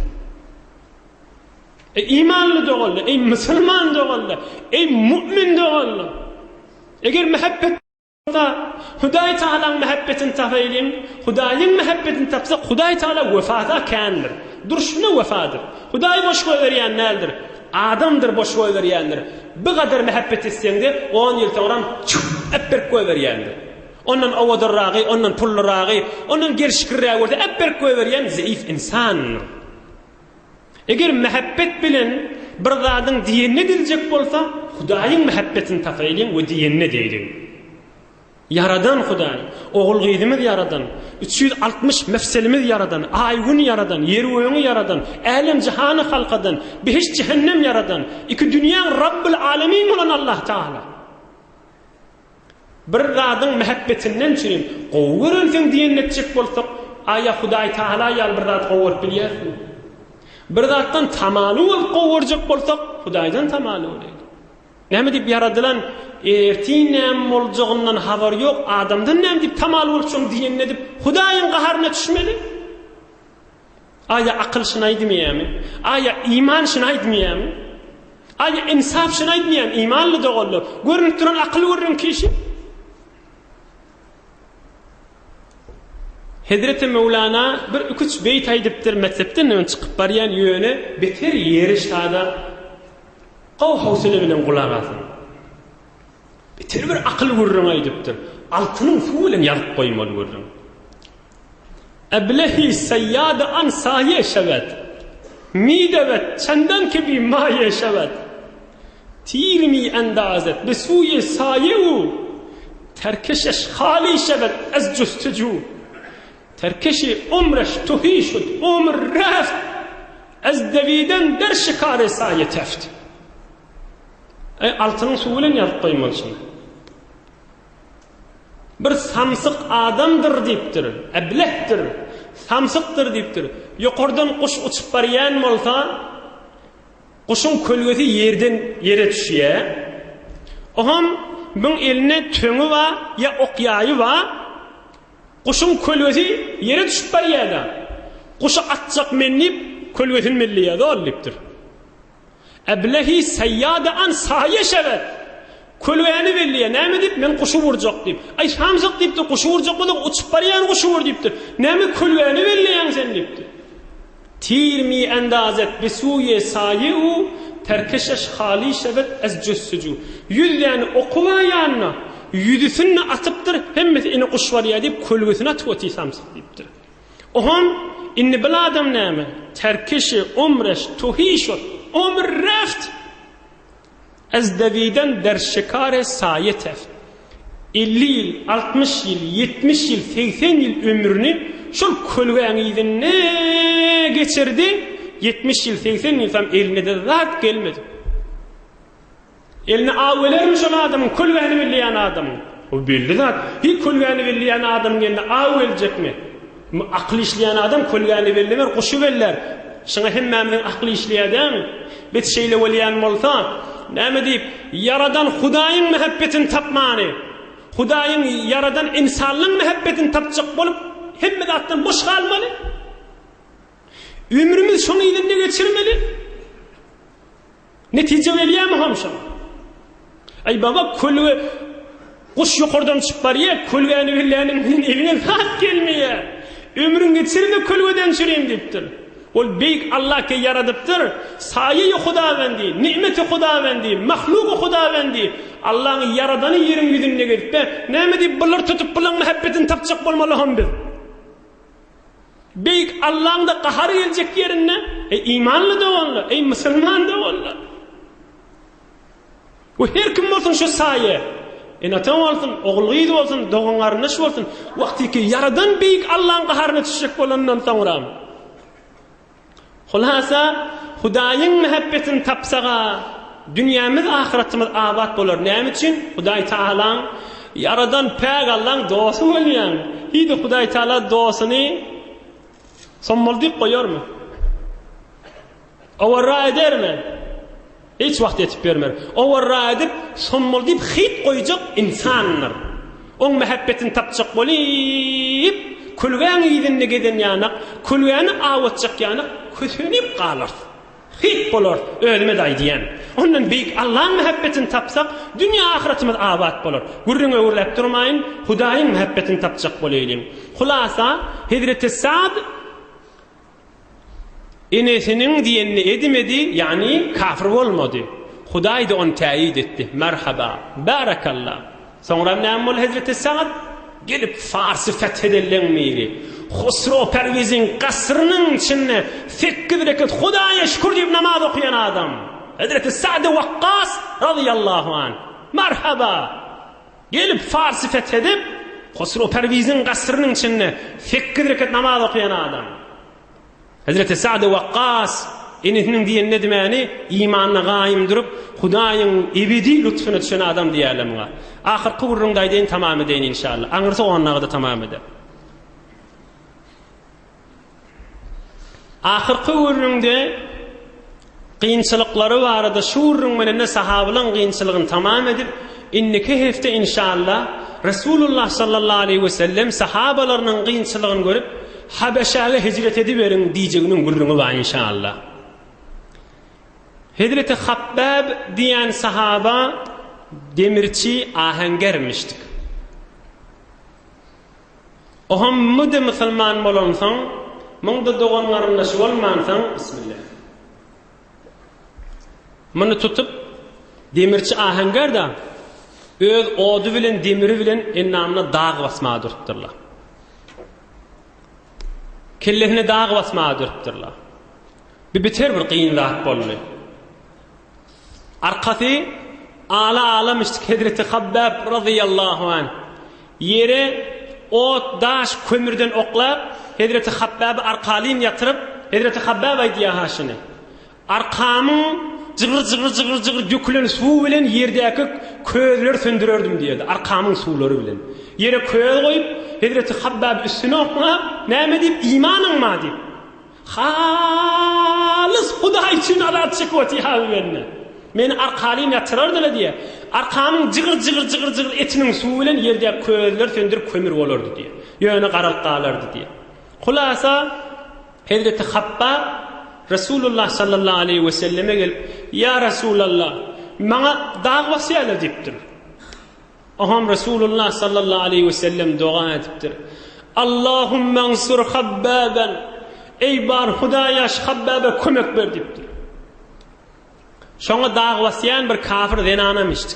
Eý imanly doganlar, eý musulman doganlar, eý mu'min doganlar! Eger mähebbet bolsa, Hudaý Tagalaň mähebbetini tapaýlyň. Hudaýyň mähebbetini tapsak, Hudaý Tagala wefada kändir. Durşuna wefadyr. Hudaý boş goýberýän däldir. Adamdyr boş goýberýändir. Bir gadar mähebbet etseňde, on ýyl soňram çüp äpberip goýberýändir. Ondan owadanragy, ondan pullyragy, ondan gelşiklirägi görse äpberip goýberýän zeýif ynsandyr. Eger mähebbet bilen bir zadyň diýenini ediljek bolsa, Hudaýyň mähebbetini tapaýlyň we diýenini edeýliň. Ýaradan Hudaý, ogul-gyzymyz ýaradan, 360 mefselimiz ýaradan, aý-gün ýaradan, ýer-gögi ýaradan, älem-jahany halkadan, behişt-jähennem ýaradan, iki dünýäň Rabbul-Alemin bolan Allah Tagala. Bir zadyň mähebbetinden çürim, gowy görensiň diýenini etjek bolsak, aýa Hudaý Tagala ýaly bir zady gowy görüp bilýärismi? Bir zatdan tamaly bolup gowy görjek bolsak, Hudaýdan tamaly bolaýly. Näme diýip ýaradylan ertir näme boljagyndan habary ýok adamdan näme diýip tamaly bolup şoň diýenini edip Hudaýyň gaharyna düşmeli? Aýa akyl şuny aýdmaýarmy? Aýa iman şuny aýdmaýarmy? Aýa ynsap şuny aýdmaýarmy? Imanly doganlar, görünip duran akyl gürrüň kişi. Hezreti Möwlana bir iki-üç beýt aýdypdyr, mekdepden öň çykyp barýan ýöne beter ýeri şada gowy howsala bilen gulak asyň. Beter bir akyl gürrüň aýdypdyr. Altynyň suwy bilen ýazyp goýmaly gürrüň. Eblehi seýýady an saýe şewed, Midewed çendan ki bi maýe şewed. Tir mi endazed bi suýe saýe u, Terkeşeş haly şewed ez justuju. Terkeşi umreş tuhi şud umr reft, Ez dewiden der şikary saýe teft. Eý, altynyň suwy bilen ýazyp goýmaly şuny. Bir samsyk adamdyr diýipdir. Eblehdir, samsykdyr diýipdir. Ýokardan guş uçup barýan bolsa, Guşuň kölgesi ýerden ýere düşýär. Oňam müň elinde töňi bar ýa ok-ýaýy bar. Guşuň kölgesi ýere düşüp barýar-da. Guşy atjak men diýip, kölgesini belleýär, zol diýipdir. Eblehi saýýada an saýe şewet. Kölgäni belleýär. Näme diýip, men guşy urjak diýip. Aý, samsyk diýipdir, guşy urjak bolsaň, uçup barýan guşy ur diýipdir. Näme kölgäni belleýäň sen diýipdir. Tir mi endazet bi suýe saýe u terkeşeş hali şewet ez jüssüju. Ýüz däne oky bar ýanynda, ýüzüsini atypdyr, hemmesi ine guş barýar diýip, kölgesini atyp otyr samsyk diýipdir. Oham, indi bil adam näme? Terkeşi omreş tuhi şot, omr reft! Ez dewiden der şikare saýe teft. 50 ýyl, 60 ýyl, 70 ýyl, 80 ýyl ömrüni şol kölgäň yzynda geçirdi, 70 ýyl, 80 ýyl sam eline-de zat gelmedi. Eline aw gelermi şol adamyň, kölgäni belleýän adamyň? O belli zat. Hiý kölgäni belleýän adamyň eline aw geljekmi? Akyl işleýän adam kölgäni bellemer, guşy bellär. Şuňa hemmämiziň akyly işleýär dälmi? Biz şeýle bolýan bolsa, näme diýip, Ýaradan Hudaýyň mähebbetini tapmany, Hudaýyň ýaradan ynsanlaň mähebbetini tapjak bolup, hemme zatdan boş galmaly? Ömrümizi şoň yzynda geçirmeli? Netije gelýärmi hamşa? Aý baba kölge guş ýokardan çykyp barýar, kölgäni billäniň bilen eliňe zat gelmeýär. Ömrüň geçirme kölgeden çürim diýipdir. Ol beýik Allah ke ýaradypdyr. Saýy Hudawendi, nimeti Hudawendi, mahlugy Hudawendi. Allaň ýaradany ýeriň ýüzünde gezipde, näme diýip bular tutup bulaň mähebbetini tapjak bolmaly hom biz. Beýik Allaň-da gahary geljek ýerinde, eý imanly doganlar, eý musulman doganlar! We her kim bolsun şu saýa, ene-ata bolsun, ogul-gyz bolsun, dogan-garyndaş bolsun, wagtyky Ýaradan beýik Allaň gaharyna düşjek bolandan soňra, Hulasa, Hudaýyň mähebbetini tapsaga, dünýämiz, ahyratymyz abat bolar. Näme üçin? Hudaý Tagalaň, Ýaradan päk Allaň dosty bolýaň. Hiý-de Hudaý Tagala dostuny sommaldyp goýarmy? Owarra edermi? Hiç wagt etip bermer. Owarra edip, sommaldyp hyýt goýjak ynsandyr. Oň mähebbetini tapjak bolyp, külgäň yzynda gezen ýanak, külgäni awatjak ýanak kösenip galarys. Hyýt bolarys, özüme-de aýdýan. Ondan beýik Allaň mähebbetini tapsak, dünýe-ahyratymyz abat bolar. Gürrüň öwürläp durmaýyn, Hudaýyň mähebbetini tapjak bolaýlyň. Hulasa, hezreti Sad Enesiniň diýenini edimedi, ýagny kafir bolmady. Hudaý-da ony täýit etdi. Merhaba, bärekalla. Soňram näme boldy hezreti Sagd? Gelip Farsy feth edenleň biri. Husro Perwiziň gasrynyň içinde sekiz reket Hudaýa şükür diýip namaz okaýan adam. Hezreti Sa'd Wakkas razyýallahu anh. Merhaba. Gelip Farsy feth edip, Husro Perwiziň gasrynyň içinde sekiz reket namaz okaýan adam. Hezreti Sa'd Wakkas enesiniň diýenini edmäni imanyna gaýym durup, Hudaýyň ebedi lutfuna düşen adam diýerler muňa. Ahyrky gürrüňde aýdaýyn tamam edeýin inşallah. Aňyrsy ondagyda tamam eder. Ahyrky gürrüňde kynçylyklary barada şu gürrüň bilen-de sahabylaryň kynçylygyny tamam edip, indiki hepde inşallah Resulullah sallallahu aleýhi we sellem sahabalarynyň kynçylygyny görüp, Habeşäge hijret ediberiň diýjeginiň gürrüňi bar inşallah. Hezreti Habbab diýen sahaba demirçi ahengermişdik. Ohammude musulman bolansoň, muňda dogan-garyndaşy bolmansoň, Bismillah. Muny tutup, demirçi ahenger-de, öz ody bilen, demiri bilen endamyna dag basmaga durupdyrlar. Kellesine dag basmaga durupdyrlar. Bu beter bir kyn zat boldy. Arkasy ala-ala müşrik hezreti Habbab razyýallahu anh ýere ot, daş, kömürden oklap, hezreti Habbaby arkalyn ýatyryp, hezreti Habbab aýdýar ha şuny, Arkamyň jygyr-jygyr-jygyr-jygyr dökülen suwy bilen ýerdäki közleri söndürerdim diýerdi, arkamyň suwlary bilen. Ýere köz goýup, hezreti Habbab üstüne oklap, näme diýip, imanyň bar diýip. Halys Hudaý üçin azap çekip otyr-ha bu bende. Meni arkalyn ýatyrardy-la diýýär. Arkamyň jygyr-jygyr-jygyr-jygyr etiniň suwy bilen ýerdäki közleri söndürip kömür bolardy diýýär. Ýöne garalyp galardy diýýär. Hulasa, Hezreti Habbab Resulullah sallallahu aleýhi we selleme gelip, Ýa Resulallah, maňa dag basýarlar diýipdir. Oňam Resulullah sallallahu aleýhi we sellem doga edipdir. Allahumma ansur Habbaban, Eý bar Hudaýa şu Habbaba kömek ber diýipdir. Şoňa dag basýan bir kafir zenanam içdi.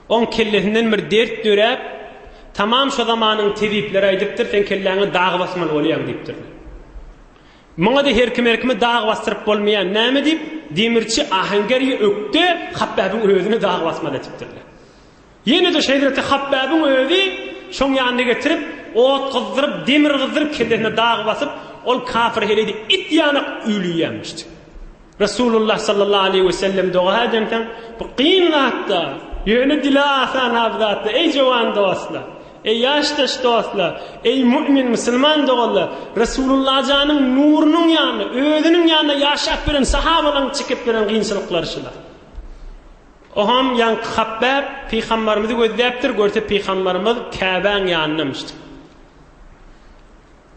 Oň kellesinden bir dert döräp, tamam şo zamanyň tebipleri aýdypdyr, sen kelläňe dag basmaly bolýaň diýipdirler. Muňa-da her kim-her kime dag basdyryp bolmaýar. Näme diýip, demirçi, ahenger ýa ökde Hapbäbiň özüne dag basmaly etipdirler. Ýene-de şeýzreti Hapbäbiň özi şoň ýanyna getirip, ot gyzdyryp, demir gyzdyryp, kellesine dag basyp, ol kafir heleýde it ýanak üýlüýämişdi. Resulullah sallallahu aleýhi we sellem doga edensoň, bu kyn zat-da, ýöne dile asan-ha bu zat-da, eý jowan dostlar, eý ýaşdaş dostlar, eý mu'min musulman doganlar, Resulullah janyň nurunyň ýanynda, özüniň ýanynda ýaşap beren sahabalaryň çekip beren kynçylyklary şular. Oňam ýaňky Habbäb pygambarymyzy gözläpdir, görse pygambarymyz Käbäň ýanyndamyşdyr.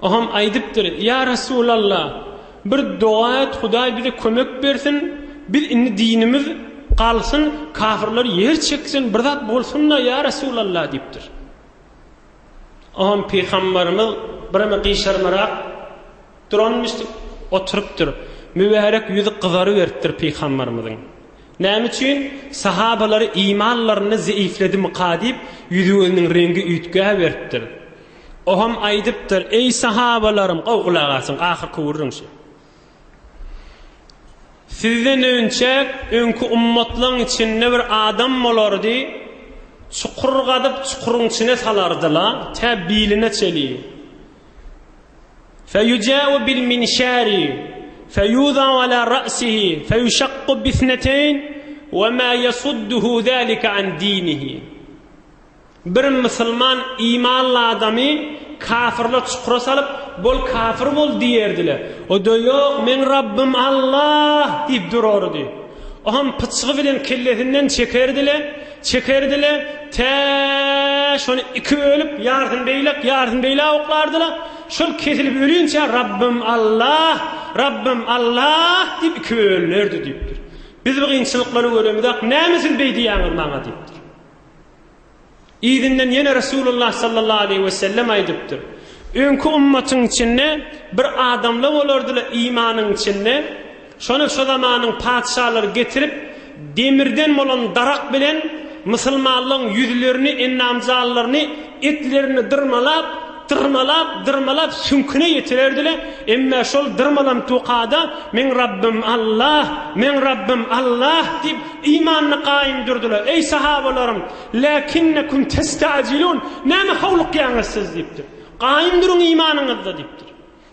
Oňam aýdypdyr, Ýa Resulallah, bir doga et, Hudaý bize kömek bersin, biz indi dinimiz galsyn, kafyrlar ýer çeksin, bir zat bolsun-da, ýa Resulallah diýipdir. Oňam pygambarymyz bireme gyşarmarak duranmyşdyr, oturypdyr. Mübärek ýüzi gyzaryberipdir pygambarymyzyň. Näme üçin? Sahabalary imanlarynda zeýifledimika diýip, ýüzi-gözüniň reňgi üýtgäberipdir. Oňam aýdypdyr, Eý sahabalarym, gowy gulak asyň, ahyrky gürrüň şu. Sizden önçäk öňki ummatlaň içinde bir adam bolardy, çukur gazyp çukuryň içine salardyla, tä biline çeli. Feýuja'u bil minşari, feýuza'u ala ra'sihi, feýuşakku bisneteýn, we ma ýasudduhu zalika an dinihi. Bir musulman imanly adamy kafyrlar çukura salyp, bol kafir bol diýerdiler. O-da ýok, meň Rabbym Allah diýip durardy. Oňam pyçgy bilen kellesinden çekerdiler, çekerdiler, tä şony iki bölüp, ýarsyny beýlek, ýarsyny beýläk oklardylar. Şol kesilip ölinçä Rabbym Allah, Rabbym Allah diýip iki bölünerdi diýipdir. Biz bu kynçylyklary göremizok, näme siz beý diýýäňiz maňa diýipdir. Yzyndan ýene Resulullah sallallahu aleýhi we sellem aýdypdyr. Öňki ummatyň içinde bir adamlar bolardylar imanyň içinde, şony şo zamanyň patyşalary getirip, demirden bolan darak bilen musulmanlaryň ýüzlerini, endamjanlaryny, etlerini dyrmalap, dyrmalap, dyrmalap süňküne ýetirerdiler. Emma şol dyrmalan tukada Meň Rabbym Allah, meň Rabbym Allah diýip Imanda gaýym durdular. Eý, sahabalarym, Läkinnekum testa'jilun, näme howlukýaňyz siz diýipdir. Gaýym duruň imanyňyzda diýipdir.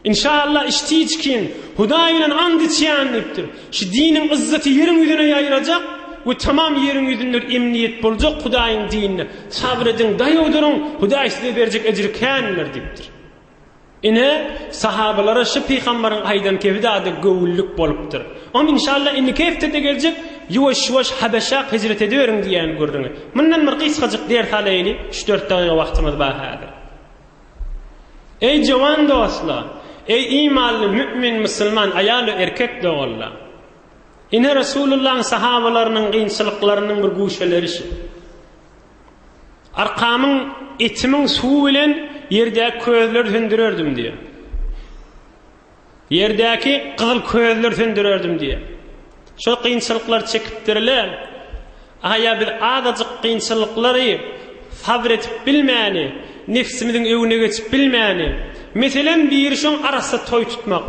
Inşaallah iş tiçkin, Hudaý bilen and içýän diýipdir. Şu diniň yzzaty ýeriň ýüzüne ýaýrajak we tamam ýeriň ýüzünde emniýet boljak Hudaýyň dinine. Sabyr ediň, daýaw duruň, Hudaý size berjek ejri kändir diýipdir. Ine, sahabalara şu pygambaryň aýdan kebi zady göwünlik bolupdyr. Om inşallah indiki hepdede geljek ýuwaş-ýuwaş Habeşak hijret ediberiň diýýän gürrüňi. Mundan bir gysgajyk ders alaýly, üç-dört dagyga wagtymyz bar häzir. Eý jowan dostlar, eý imanly mümin musulman aýal we erkek doganlar. Ine Resulullahyň sahabalarynyň kynçylyklarynyň bir guşeleri şu. Arkamyň etimiň suwy bilen ýerdäki közleri söndürerdim diýýär. Ýerdäki gyzyl közleri söndürerdim diýýär. Şol kynçylyklary çekipdirler. Aýa biz azajyk kynçylyklary sabyr edip bilmäni, nebsimiziň öňüne geçip bilmäni, meselem biri şoň arassa toý tutmak.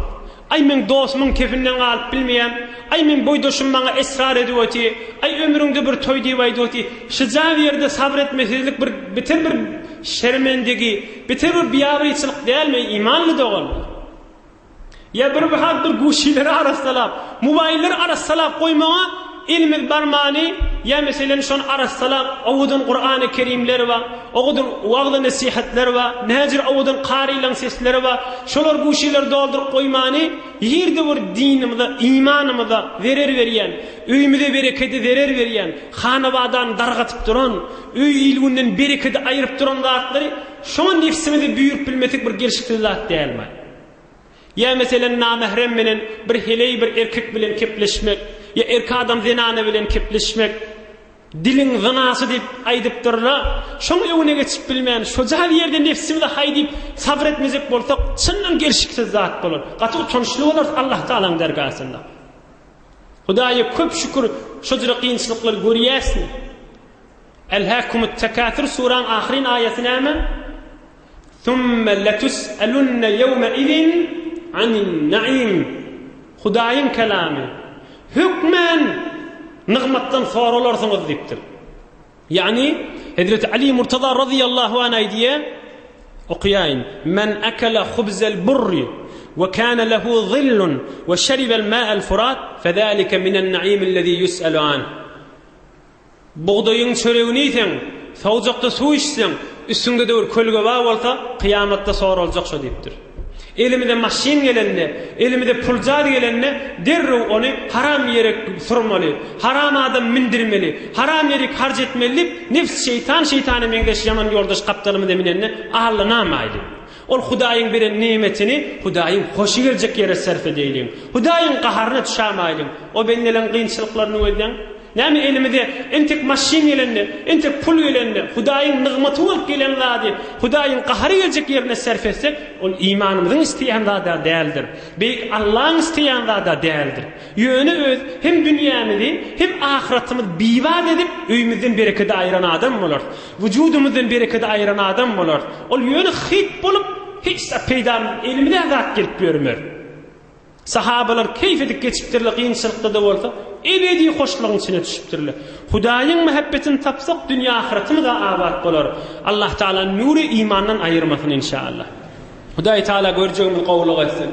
Aý meň dostumyň kefinden galyp bilmeýän, aý meň boýdaşym maňa esrar edip oty, aý ömrüňde bir toý diýip aýdyp oty, şyja bir ýerde sabyr etmesizlik bir beter bir şermendigi, beter bir biabyryçylyk dälmi eý imanly doganlar? Ýa bir wagt bir guşileri arassalap, mobaýlleri arassalap goýmaga elimiz barmany, ýa meselem şony arassalap, owadan Kurany Kerimler bar, owadan wagyz-nesihatlar bar, näjür owadan karylaň sesleri bar, şolar guşylar dolduryp goýmany, ýerde bir dinimize, imanymyza zerer berýän, öýümize berekedi zerer berýän, hanabadany dargatyp duran, öý il-günden berekedi aýryp duran zatlary şoňa nebsimizi buýrup bilmesek bir gelşiksiz zat dälmi? Ýa meselem namährem bilen bir heleý bir erkek bilen kepleşmek, ýa erkek adam zenana bilen kepleşmek, diliň zynasy diýip aýdypdyrlar. Şoň öňüne geçip bilmän, şojal ýerde nebsimize haý diýip sabyr etmejek bolsak, çyndan gelşiksiz zat bolar. Gaty utançly bolarys Allah Tagalaň dergasynda. Hudaýa köp şükür şojra kynçylyklary görýäsmi? Elhäkumut tekasür suraň ahyryn aýaty näme? Sümme letus'elunne ýewmeizin anin-naim. Hudaýyň kelamy, Hökmän nygmatdan soralarsyňyz diýipdir. Ýagny, Hezreti Ali Murtaza razyýallahu anh aýdýar, okaýaýyn, Men akala hubzel burri we kana lehu zillun we şeribel ma'el furat fezalike minen-naim ellezî ýus'elu anh. Bugdaýyň çöregini iýseň, sowjakda suw içseň, üstüňde-de bir kölge bar bolsa, kyýamatda soraljak şo diýipdir. Elimize maşyn gelende, elimize puljaz gelende derrew ony haram ýere sürmeli, haram adam mündürmeli, haram ýerik harç etmeli diýip, nebs şeýtan şeýtana meňzeş ýaman ýoldaş gapdalymyza minende allanamaýly. Ol Hudaýyň beren nemetini Hudaýyň hoşy geljek ýere sarp edeýliň. Hudaýyň gaharyna düşämaýlyň. O bendeleň kynçylyklaryny gözläň. Näme elimize entek maşyn gelende, entek pul gelende, Hudaýyň nygmaty bolup gelen zady Hudaýyň gahary geljek ýerine sarp etsek, ol imanymyzyň isleýän zad-a däldir. Beýik Allaň isleýän zad-a däldir. Ýöne öz hem dünýämizi, hem ahyratymyzy bibat edip, öýümizden berekedi aýyran adam bolarys. Wujudymyzdan berekedi aýyran adam bolarys. Ol ýöne hyt bolup, hiç zat peýdamyz, elimize zat gelip ýörmez. Sahabalar keýp edip geçipdirler, kynçylykda-da bolsa, ebedi hoşlugyň içine düşüpdirler. Hudaýyň mähebbetini tapsak, dünýe-ahyratymyz-a abat bolar. Allah Tagala nury imandan aýyrmasyn inşallah. Hudaý Tagala görjegimizi gowulyk etsin.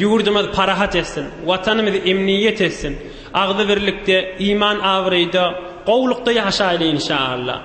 Ýurdumyzy parahat etsin. Watanymyzy emniýet etsin. Agzybirlikde, iman abraýda, gowulykda ýaşaýly inşallah.